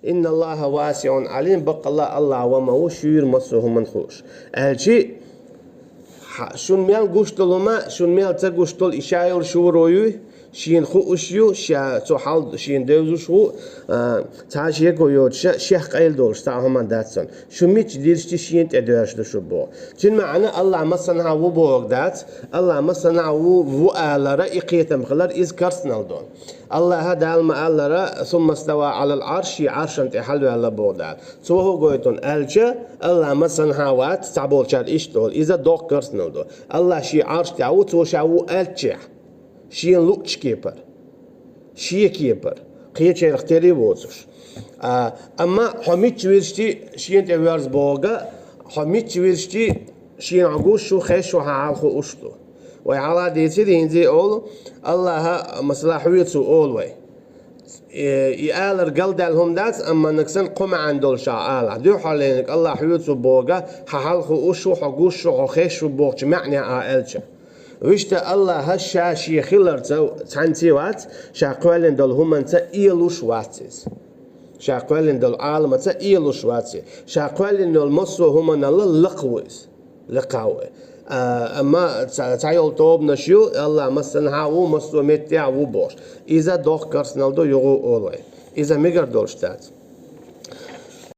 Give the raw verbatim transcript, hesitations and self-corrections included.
«Инна Аллаха васиун алим», баккъалла Аллах ва ма ву шура массо а хӀуманна хууш. Аьлчи, хьа-, шун мел гуш долу хӀума, шун мел ца гуш долу, и ша йолу шура юй, шена хууш ю, ша цу хьал шена девзаш ву, а, цхьа шеко йоцуш, шех къайла долуш, цхьа хӀума дац цунна. Шу мичча дирзича шена тӀе доьрзуш ду шу боху. Цуьнан маьӀна Аллах массанхьа ву бохург дац, Аллах массанхьа ву, ву алара, и кхетам хилар, иза карснал ду. Аллаха Дала ма-аллара: «Сумма става Ӏалал Ӏарш», шен Ӏаршана тӀе хьалаваьлла боху Дала. Цо хӀун гойту аьлча, Аллах массанхьа вац, цхьаболчара иштта олу. Иза доккха карснал ду. Аллах шен Ӏарш тӀехь ву, цо ша ву аьллачехь, шена луъучу кепара, шен кепара, кхечарах тера воцуш. А, амма хьо мичча вирзича шена тӀе воьрзу бохург, хьо мичча вирзича шена хьо гуш ву, хезаш ву, хьан хьал хууш ду. Вай хьалха дийцира хӀинца а олу, Аллаха, масала, хьоьцу олу вай. Э, и алар галдаьлла хӀума дац, амма нагахь санна кхо маьӀна долуш а алахь. Дуьххьарлерниг Аллах хьоьцу бохург, хьан хьал хууш ву, хьо гуш ву, хьо хезаш ву бохучу маьӀнехь а аьлча. Вуьшта Аллаха ша шен хиларца цхьаьнца а вац, ша кхоьллина долу хӀуманца а элуш вац иза. Ша кхоьллина долу Ӏаламаца а элуш вац иза. Ша кхоьллина йолу массо а хӀуманал лакха ву иза. Лекха ву. А, амма ца-, цхьайолу тобанаш ю, Аллах массанхьа ву, массо а меттехь ву бохуш. Иза доккха карснал ду, юха а олу вай. Иза мегар долуш дац.